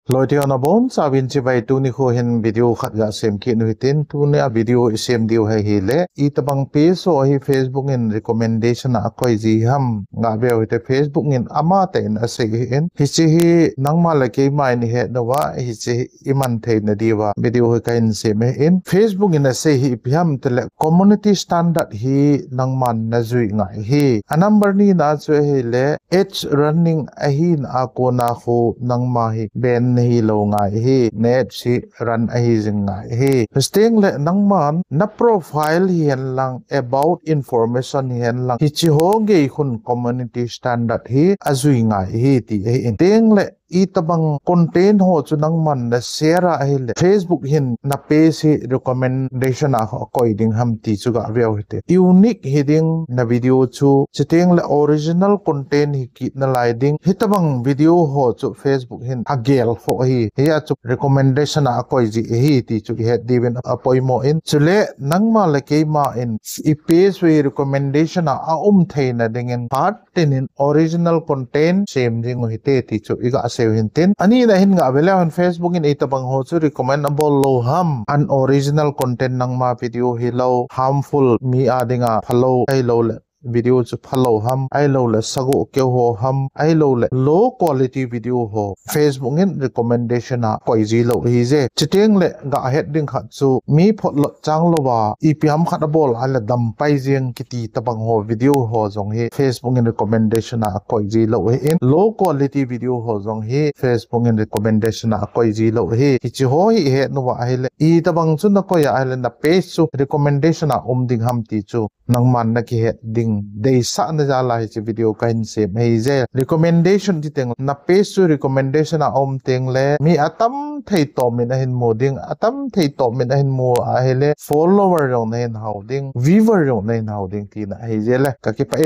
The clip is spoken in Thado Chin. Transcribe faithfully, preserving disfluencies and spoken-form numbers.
Loi te ho nabonchauvin chibai. Tuni kho hin video khat gasem kit u hitin, tuni a video isem diu hi ahile, itobang page ho hi Facebook in recommendation a akoi ji ham gaveu hite. Facebook in amatah in asei ahin, hiche hi nangma le keima in ihet nauva, hiche hi iman theina diuva video hi kahin sem ahin. Facebook in asei hi ipi ham itile, community standard hi nangman najui ngai ahi. A number nina chu ahile, ads running ahina a kona khu nangma hi ban nahilou ngai ahi, na ads hi run ahi jing ngai ahi. Chuteng le nangman na profile hihen lang, about information hihen lang, hiche ho gei khun community standard hi ajui ngai ahi ti ahin. Chuteng le itobang content ho chu nangman na share a ahile, Facebook hin na page hi recommendation a akoi ding ham ti chu gaveu hite. Unique hiding na video chu, chuteng le original content hi kit nalai ding. Hitobang video ho chu Facebook hin agel kho ahi. Hia chu recommendation a akoi ji ahi ti chu ihet diuvin apoimo in. Chule nangma le keima in i page hi recommendation a aum theina dingin phat tin in original content sem jing u hite ti chu igasei u hintin. Anina hin gave leu hen, Facebook in itobang ho chu recommend abol lou ham, unoriginal content nangma video hilou, harmful, mi a dinga phalou, ahilouleh video chu phalou ham, ahilouleh sagoh keu ho ham, ahilouleh low quality video ho Facebook in recommendation a koi ji lou ahije. Chuteng le gahet ding khat chu mi photlot chang louva ipi ham khat abol a le dampai jeng kiti tobang ho video ho jong hi Facebook in recommendation a akoi ji lou ahin, low quality video ho jong hi Facebook in recommendation a akoi ji lou ahi. Hiche ho hi ihet nauva ahile, itobang chu nakoi a ahile na page chu recommendation a um ding ham ti chu nangman nakihet ding deisahna jal a hiche video kahin sem ahije. Recommendation ti teng, na page chu recommendation a um teng le mi atam thei tom in ahin mu ding, atam thei tom in ahin mu a ahile follower jong nahin hao ding, viewer jong nahin hao ding tina ahije le. Kakipah e.